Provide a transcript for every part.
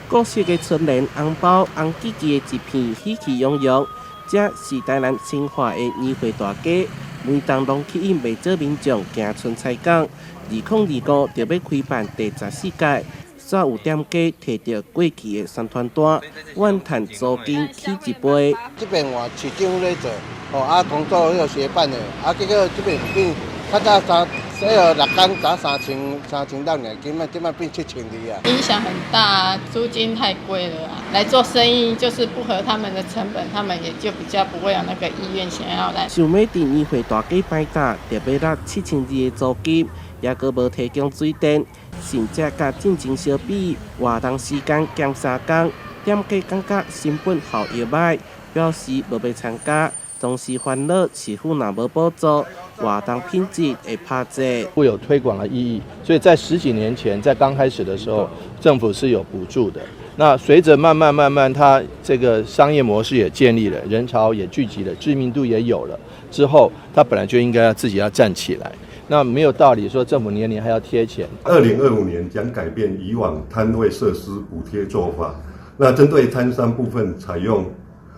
各色的春聯、紅包、紅吱吱的一片喜氣洋洋。這是台南新化的年貨大街，每冬攏吸引袂少民眾行春採購。2025就欲開辦第14屆，煞有店家提著過去的宣傳單，怨嘆租金起一倍。這邊換市政府咧做，吼啊，工作彼個協辦的，啊，結果這邊變較早三，彼個六工才3600爾，這擺變7200啊。影響很大，租金太貴了啊！來做生意就是不合他們的成本，他們也就比較不會有那個意願想要來。想欲佇年貨大街擺檔，著欲納7200的租金，抑閣無提供水電，甚至佮進前相比，活動時間減3工，店家感覺成本效益䆀，表示無欲參加。同時煩惱市府若無補助，活動品質會拍折。會有推廣的意義，所以在十幾年前，在剛開始的時候，政府是有補助的。那隨着慢慢慢慢，它這個商業模式也建立了，人潮也聚集了，知名度也有了之後，它本來就應該要自己要站起來。那沒有道理說政府年年還要貼錢。2025年將改變以往攤位設施補貼做法，那針對攤商部分採用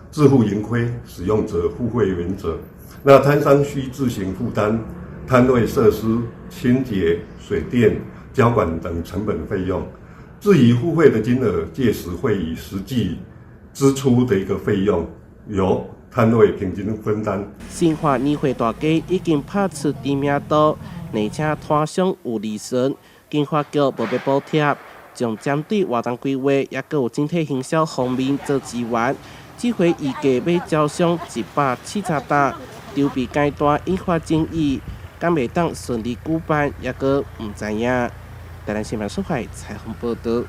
自負盈虧、使用者付費原則，那攤商需自行負擔攤位設施清潔、水電、交管等成本費用。至於付費的金額，屆時會以實際支出的一個費用，由攤位平均分擔。新化年貨大街已經拍出知名度，而且攤商有利潤，經發局無欲補貼，將針對活動規劃，抑閣有整體行銷方面做支援。這回預計欲招商170檔，籌備階段引發爭議，敢會當順利舉辦，抑閣毋知影。台南新聞蘇懷採訪報導。